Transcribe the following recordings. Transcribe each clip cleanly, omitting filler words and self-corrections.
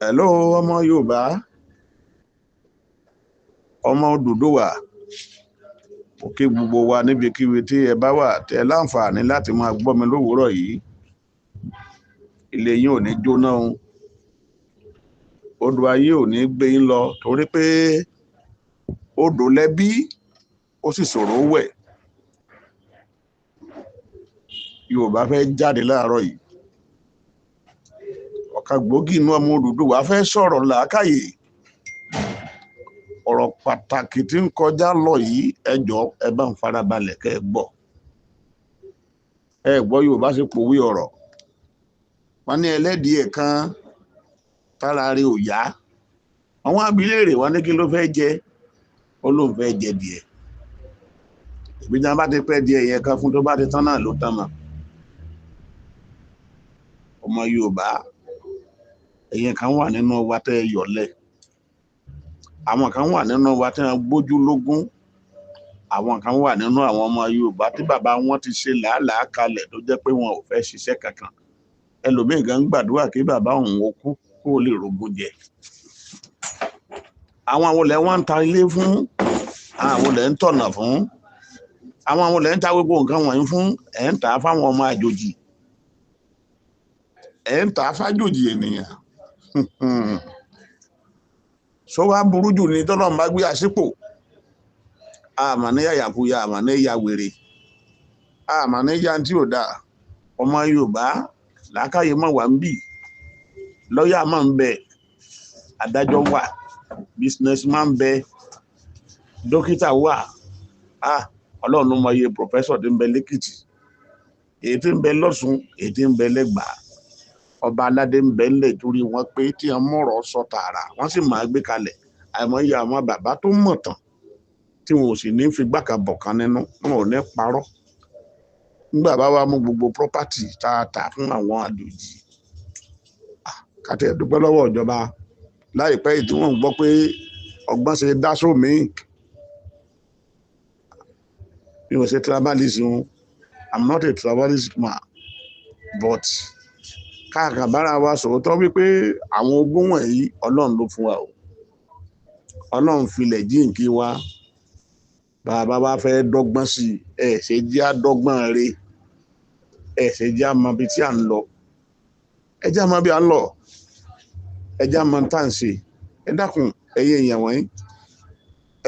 Hello, ọmọ Yorùbá, ọmọ Odùduwà, mo kí gbogbo wa níbikíbi tí ẹ bá wà tẹ láǹfààní láti máa gbọ́ mi lówùúrọ̀ yìí. Ilé yín ò ní jóná o, odò ayé ò ní gbé yín lọ, torí pé odò lẹ́bí, ó sì ṣòro wẹ̀. Yorùbá fẹ́ jáde láàárọ̀ yìí. Ọ̀kan gbòógì inú ọmọ Odùduwà fẹ́ sọ̀rọ̀ làákàyè. Ọ̀rọ̀ pàtàkì tí ń kọjá lọ yìí, ẹ jọ̀ọ́ ẹ bá ń farabalẹ̀ kẹ́ ẹ gbọ́. Ẹ gbọ́ Yorùbá ṣe pòwe ọ̀rọ̀. Wọ́n ní ẹlẹ́dìí kan tára rẹ̀ ò yá. Àwọn abiléèrè wọn ní kí ló fẹ́ jẹ? Ó lóun fẹ́ jẹ díẹ̀. Ìbíjà bá ti pẹ́ díẹ̀ yẹn kan fún tó bá ti tán náà ló tán mọ́. Ọmọ Yorùbá, ẹ̀yin kan wà nínú wa tẹ́ ẹ yọ̀lẹ. Àwọn kan wà nínú wa tẹ́ ẹ gbójú lógún. Àwọn kan wà nínú àwọn ọmọ Yorùbá tí bàbá wọn ti ṣe làálàá kalẹ̀ tó jẹ́ pé wọn ò fẹ́ ṣiṣẹ́ kankan. Ẹlòmíì gan gbàdúrà kí bàbá òun ó kú kó lè rógún jẹ. Àwọn olè wọn ń ta ilé fún, àwọn olè ń tọ̀nà fún, àwọn olè ń ta gbogbo nǹkan wọ̀nyí fún, ẹ̀ ń tà á fáwọn ọmọ àjòjì, ẹ̀ ń tà á fájòjì ènìyàn. Sọ wá burú jù ní tọ́lọ́run bá gbé àsìpò. Àmà ní yàyàkuyà, àmà ní ya wèrè, àmà ní ya tí ò dáa. Ọmọ Yorùbá làákàyè mọ̀ wá ń bì, lọ́ọ̀yà máa ń bẹ, adájọ́ wà, businessman ń bẹ, dókítà wà. Ọlọ́run ló mọ iye professor tí ń bẹ lẹ́kìtì, èyí tí ń bẹ lọ́sùn, èyí tí ń bẹ lẹ́gbàá. Ọba aládé ń bẹ ńlẹ̀ torí wọn pé tí wọn mọ̀rọ̀ sọ tààrà, wọ́n sì máa gbé kalẹ̀. Àìmọye àwọn bàbá tó mọ̀ tán tí wọn ò sì ní fi gbàkà bọ̀ kan nínú, wọn ò ní parọ́. Nígbà bá wa mú gbogbo property tá a tà fún àwọn àjòjì, kàtí ẹ̀ dúpẹ́ lọ́wọ́ ìjọba láìpẹ́ yìí tí wọ́n ń gbọ́ pé ọgbọ́n ṣe dá sómi. Mi ò ṣe tribalism, I'm not a tribalist man, but káàkàbára wa sòótọ́ wípé àwọn ogún wọ̀nyí Ọlọ́run ló fún wa o. Ọlọ́run filẹ̀ jíǹkí wa. Bàbá wa fẹ́ dọ́gbọ́n sí i, ẹ ṣe jẹ́ àdọ́gbọ́n re, ẹ ṣe jẹ́ àmọ́ ibi tí à ń lọ, ẹ jẹ́ àmọ́ bí à ń lọ, ẹ jẹ́ àmọ́ tá à ń ṣe. Ẹ dákun, ẹ̀yin èèyàn wọ̀nyí,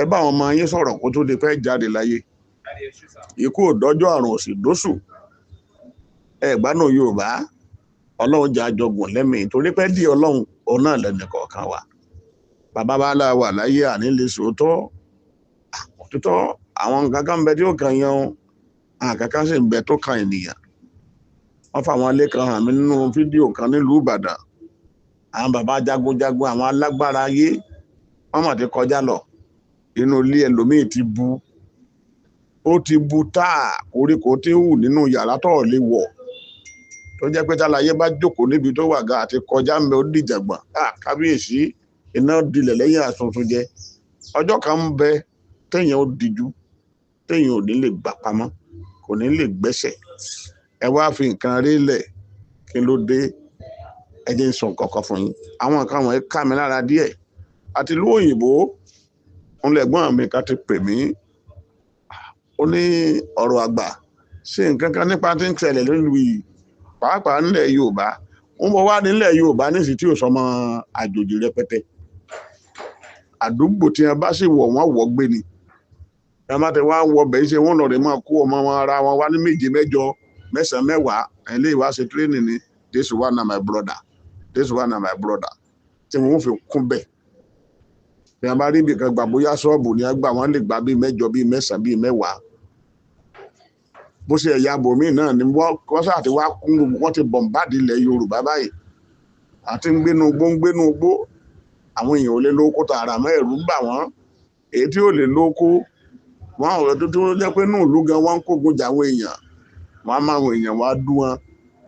ẹ bá àwọn ọmọ yín sọ̀rọ̀ kó tó di pé jáde láyé. Ikú ò dọ́jọ́, àrùn ò sì dóṣù. Ẹ gbádùn Yorùbá, Ọlọ́run jẹ́ àjọgùn lẹ́mìí torí pé dí Ọlọ́run òun náà lẹ́nu kọ̀ọ̀kan wa. Bàbá bá la wà láyé àní lè sòótọ́. Òtítọ́ àwọn nǹkan kan ń bẹ tí ó kàn yẹn o, àwọn nǹkan kan sì ń bẹ tó kan ènìyàn. Wọ́n fa àwọn ilé kan hàn mí nínú fídíò kan nílùú Ìbàdàn. Àwọn bàbá jagunjagun, àwọn alágbára ayé, wọ́n mà ti kọjá lọ. Inú ilé ẹlòmíì ti bu, ó ti bu táà koríko tí ń hù nínú yàrá tó lè wọ̀, tó jẹ́ pé tálayé bá jókòó níbi tó wà ga àti kọjá ń bẹ ó dìjàgbọ̀n. Kábíyèsí, iná dilẹ̀ lẹ́yìn àsuntun jẹ. Ọjọ́ kan ń bẹ téèyàn ó dijú, téèyàn ò ní lè gbà pamọ́, kò ní lè gbẹ́sẹ̀. Ẹ wá fi nǹkan rí lẹ̀, kí ló dé? Ẹ jẹ́ n sọ nǹkan kan fún yín. Àwọn nǹkan wọ̀nyí ká mi lára díẹ̀. Àti ìlú òyìnbó, ń lẹ̀gbọ́n mi kan ti pè mí. Ó ní ọ̀rọ̀ àgbà ṣe nǹkan kan nípa tí ń ṣẹlẹ̀ lórí yìí, pàápàá nílẹ̀ Yorùbá. Ń bọ̀ wá nílẹ̀ Yorùbá nísìsiyìí tí ò sọmọ àjòjì rẹpẹtẹ. Àdúgbò tí wọn bá sì wọ̀ wọ́n wọ̀ gbé ni. Ẹ má ti wá wọ bẹ́ẹ̀ ṣe wọ́n lọ rè máa kó ọmọ wọn ara wọn wá ní méje mẹ́jọ mẹ́sàn-án mẹ́wàá. Ẹ̀yin lè wá ṣe training ni, this one na my brother, this one na my brother, tí wọ́n fi kún bẹ́ẹ̀. Bí a bá rí ibìkan gbà bóyá ṣọ́ọ̀bù ni a gbà, wọ́n lè gbà bíi mẹ́jọ bíi mẹ́sàn-án bíi mẹ́wàá. Bó ṣe ẹ̀yà bòmíì náà ni wọ́n ṣáà ti wá kún gbogbo, wọ́n ti bọ̀m̀bádìí ilẹ̀ Yorùbá báyìí. Àti ń gbénu gbó ń gbénu gbó. Àwọn èèyàn ò lè lóko tààrà mọ́, ẹ̀rù ń bà wọ́n. Èyí tí ò lè lóko, wọ́n ò tó tó jẹ́ pé inú ìlú gan wọ́n ń kógun jà àwọn èèyàn. Wọ́n á máa àwọn èèyàn wá dún wọn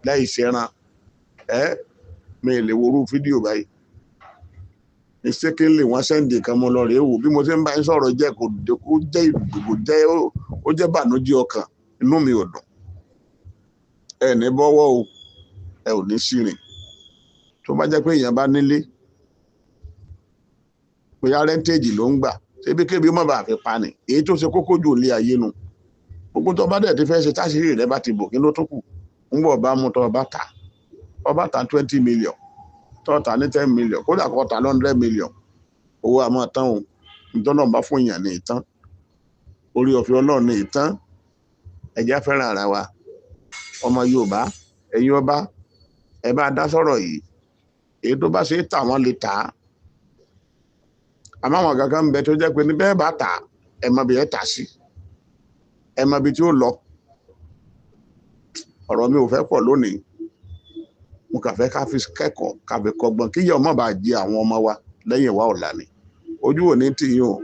láì ṣẹran. Mi lè wo irú fídíò báyìí. Mistakenly wọ́n sẹ́ndì kan mo lọ rèé wò. Bí mo ṣe ń bá yín sọ̀rọ̀ jẹ́ kò dé, kó jẹ́ ìdìbò jẹ́, ó jẹ́ bànújẹ́ ọkàn, inú mi ò dùn. Ẹ ní bọ́wọ́ o, ẹ ò ní ṣìrìn. Tó bá jẹ́ pé èèyàn bá nílé, Bóyá rentage ló ń gbà, ṣébi kébi ó má bàa fi pa ni. Èyí tó ṣe kókó jù ní ayé nu. Gbogbo tó bá dẹ̀ ti fẹ́ ṣe, táṣírí rẹ̀ bá ti bò, kí ló tún kù? Ń bọ̀ bá mú tó bá ta, ọba ta 20 million, tó ta ní 10 million, kódà kó ta 100 million, owó àmọ́ tán o. Ìtọ́nà bá fún èèyàn ní ìtàn, orí ọ̀fẹ́ Ọlọ́run ní ìtàn. Ẹ̀já fẹ́ràn ara wa, ọmọ Yorùbá. Ẹ̀yin ọba, ẹ bá dá sọ̀rọ̀ yìí. Èyí tó bá ṣe é tà, wọ́n lè tà á. Àmọ́ àwọn kankan ń bẹ tó jẹ́ pé ní bẹ́ẹ̀ bá tà, ẹ mọ bí ẹ tà sí, ẹ mọ ibi tí ó lọ. Ọ̀rọ̀ mi ò fẹ́ pọ̀ lónìí. Mo kàn fẹ́ ká fi kẹ́kọ̀ọ́, ká fi kọ́gbọ́n, kí ìyà ọmọ bá jẹ àwọn ọmọ wa lẹ́yìn wa ọ̀la ni. Ojú ò ní tì yín o,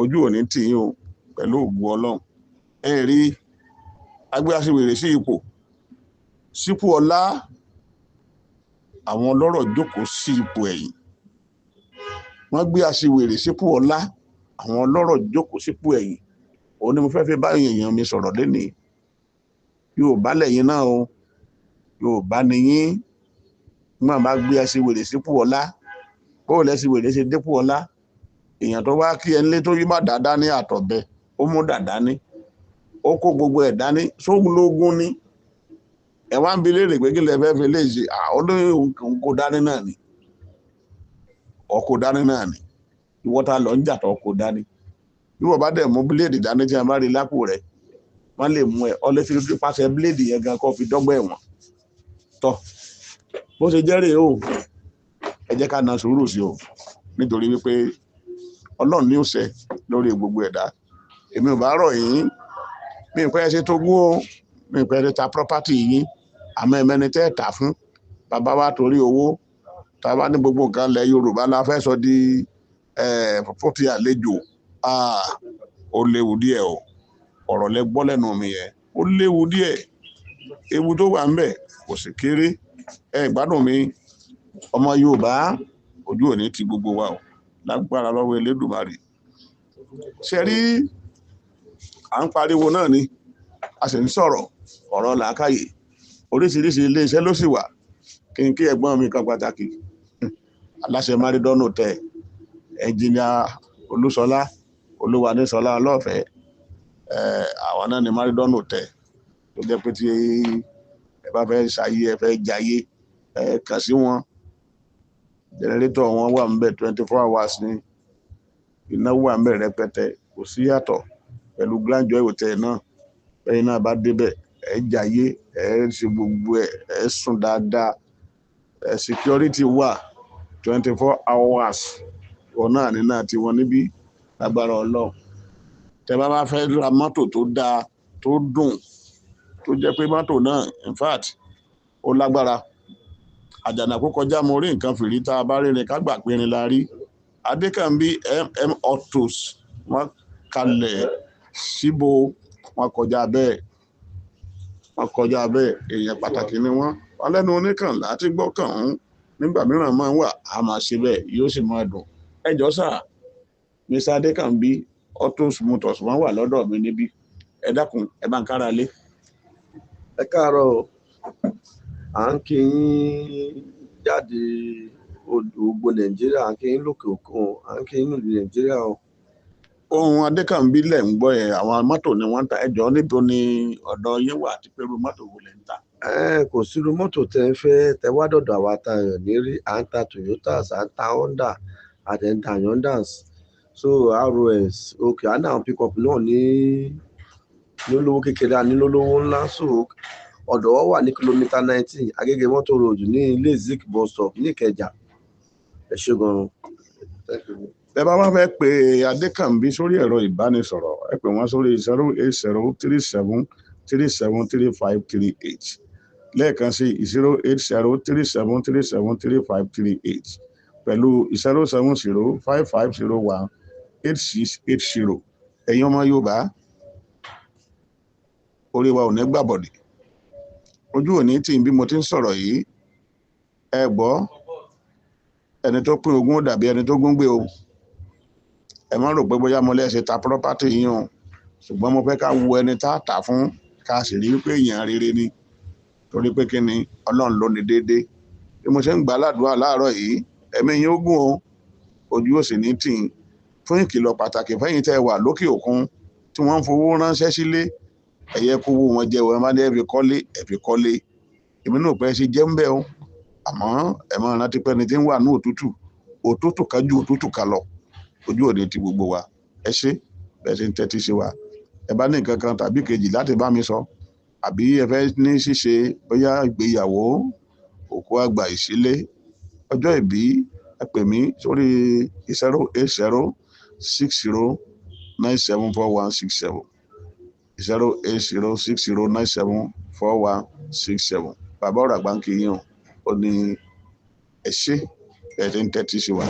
ojú ò ní tì yín o, pẹ̀lú ògùn Ọlọ́run. Ẹ rí agbé aṣiwèrè sí ipò, sípò ọlá, àwọn ọlọ́rọ̀ jókòó sí ipò ẹ̀yìn. Wọ́n gbé aṣiwèrè sípò ọlá, àwọn ọlọ́rọ̀ jókòó sípò ẹ̀yìn. Òun ni mo fẹ́ fi báyìí èèyàn mi sọ̀rọ̀ lénìí. Yorùbá lẹ́yìn náà o, Yorùbá ni yín. Nígbà bá gbé aṣiwèrè sípò ọlá, bó lẹ́sìwèrè ṣe dépò ọlá? Èèyàn tó wá kí ẹni lé tó yí má dáadáa ní àtọ̀bẹ, ó mú dàdá ní, ó kó gbogbo ẹ̀ dání, sógun lógún ní. Ẹ wá ń bi léèrè pé kí lẹ fẹ́ fi léè ṣe? Àwọn òun kó dání náà ni, ọkọ̀ dání náà ni. Ìwọ ta lọ ń jà tó kó dání? Bí wọ́n bá dẹ̀ mú bíléèdì dání, tí a bá rí lápò rẹ̀, wọ́n lè mú ẹ. Ọ lè fi pàṣẹ bíléèdì yẹn gan kó fi dọ́gba ẹ̀wọ̀n tọ́. Bó ṣe jẹ́ rèé o. Ẹ jẹ́ ká na sùúrù sí o, nítorí wípé Ọlọ́run ní ó ṣe lórí gbogbo ẹ̀dá. Èmi ò bá rọ̀ yín, mi ò pẹ́ ṣe tó gún o, mi ò pẹ́ ṣe ta property yín, àmọ́ ẹ̀mẹ́ni tẹ́ ẹ̀ tà fún. Bàbá wa, torí owó tá a bá ní gbogbo nǹkan lẹ̀ Yorùbá la fẹ́ sọ di fún ti àlejò, ó léwu díẹ̀ o. Ọ̀rọ̀ lẹ gbọ́ lẹ́nu mi yẹn, ó léwu díẹ̀. Ewu tó wà ńbẹ̀ kò sì kéré. Ẹ gbádùn mi, ọmọ Yorùbá. Ojú òní ti gbogbo wa o, lágbára lọ́wọ́ Elédùmarè. Ṣe rí, à ń pariwo náà ni, a sì ń sọ̀rọ̀ ọ̀rọ̀ làákàyè. Oríṣiríṣi iléeṣẹ́ ló sì wà. Kí n kí ẹ̀gbọ́n mi kan pàtàkì, aláṣẹ Maridon Hotel, ẹnjìnìà Olúṣọlá Olúwaníṣọlá Ọlọ́ọ̀fẹ́. Àwọn náà ni Maridon Hotel, tó jẹ́ pé tí ẹ bá fẹ́ ṣayé, ẹ fẹ́ jayé, ẹ kàn sí wọn. Generator wọn wà ń bẹ̀, 24 hours ní iná wà ń bẹ̀ rẹpẹtẹ, kò sí yàtọ̀ pẹ̀lú Grand Joy Hotel náà. Bẹ́ẹ̀ náà bá débẹ̀, ẹ jayé, ẹ ṣe gbogbo ẹ, ẹ sùn dáadáa. Ẹ security wà 24 hours. Wọn náà ní náà tí wọn níbí, lágbára Ọlọ́run. Tẹ bá bá fẹ́ ra mọ́tò tó dáa, tó dùn, tó jẹ́ pé mọ́tò náà, in fact, ó lágbára, àjànàkú kọjá mo rí nǹkan fìrí, tá a bá rí ni ká gbà pé ni la rí. Adékànbí Autos, wọ́n kalẹ̀ síbo, wọ́n kọjá bẹ́ẹ̀, wọ́n kọjá bẹ́ẹ̀. Èèyàn pàtàkì ni wọ́n. Wọ́n lẹ́nu oníkànlá tí gbọ́kàn ń nígbà mìíràn máa ń wà, á máa ṣe bẹ́ẹ̀, yóò sì máa dùn. Ẹ jọ̀ọ́ sà, Mr. Adékànbí Autos Motors, wọ́n wà lọ́dọ̀ mi níbí. Ẹ dákun, ẹ bá ń kára lé. Ẹ káàárọ̀ o. À ń kí yín jáde gbogbo Nàìjíríà, à ń kí yín lókè òkun, à ń kí yín nílùú Nàìjíríà o. Ohun Adékànbí lẹ̀ ń gbọ́ yẹn. Àwọn mọ́tò ni wọ́n ń ta. Ẹ jọ̀ọ́, níbo ni ọ̀dọ̀ yín wà, àti pé irú mọ́tò wo lẹ̀ ń ta? Ẹ kò sírú mọ́tò tẹ́ ń fẹ́, tẹ́ wá dọ̀dọ̀ àwa ta yàn ní rí. À ń ta Toyotas, à ń ta Honda, àti ń ta Hyundais, so ROS, ok, à ń àwọn pickup náà ní lólówó kékeré, àní lólówó ńlá. So ọ̀dọ̀ wa wà ní kìlómítà 19 Agége Mọ́tò Road, ní ilé Zik bus stop ní Ìkẹjà. Ẹ ṣé gan-an. Thank you. Ẹ bá wá fẹ́ pe Adékànbí sórí ẹ̀rọ ìbánisọ̀rọ̀, ẹ pè wọ́n sórí 08037373538. Lẹ́ẹ̀kan sí, 08037373538, pẹ̀lú 07055018680. Ẹ̀yin ọmọ Yorùbá, orí wa ò ní gbàbọ̀dì, ojú òní tí bí mo ti ń sọ̀rọ̀ yìí. Ẹ gbọ́, ẹni tó pín ogún ó dàbí ẹni tó gún gbé o. Ẹ má rò pé bóyá mo lẹ́sẹ̀ ta property yín o, ṣùgbọ́n mo fẹ́ ká wo ẹni tá a tà fún, ká sì rí pé èèyàn rere ni. Torí pé kí ni? Ọlọ́run ló ní déédéé. Bí mo ṣe ń gbà ládùúrà láàárọ̀ yìí, ẹ̀mí yín ó gùn o. Ojú òsì ní tì í. Fún ìkìlọ̀ pàtàkì fẹ́yìn tẹ́ wà lókè òkun tí wọ́n ń fowó ránṣẹ́ sílé, ẹ̀yẹ kówó wọn jẹ́ wọn bá ní ẹ fi kọ́lé, ẹ fi kọ́lé. Èmi náà pẹ́ ṣe jẹ́ ń bẹ́ o, àmọ́ ẹ máa rántí pé ẹni tí ń wà ní òtútù, òtútù kan ju òtútù kan lọ. Ojú òde ti gbogbo wa. Ẹ ṣé bẹ́ẹ̀ ṣe ń tẹ́tí sí wa. Ẹ bá ní nǹkan kan tàbí kejì láti bá mi sọ, àbí ẹ fẹ́ ní ṣíṣe bóyá ìgbéyàwó, òkú àgbà, ìṣílé, ọjọ́ ìbí, ẹ pè mí sórí 08060974167, 08060974167. Bàbá ọ̀rọ̀ àgbà ń kí yín o, ó ní ẹ ṣé bẹ́ẹ̀ ṣe ń tẹ́tí sí wa.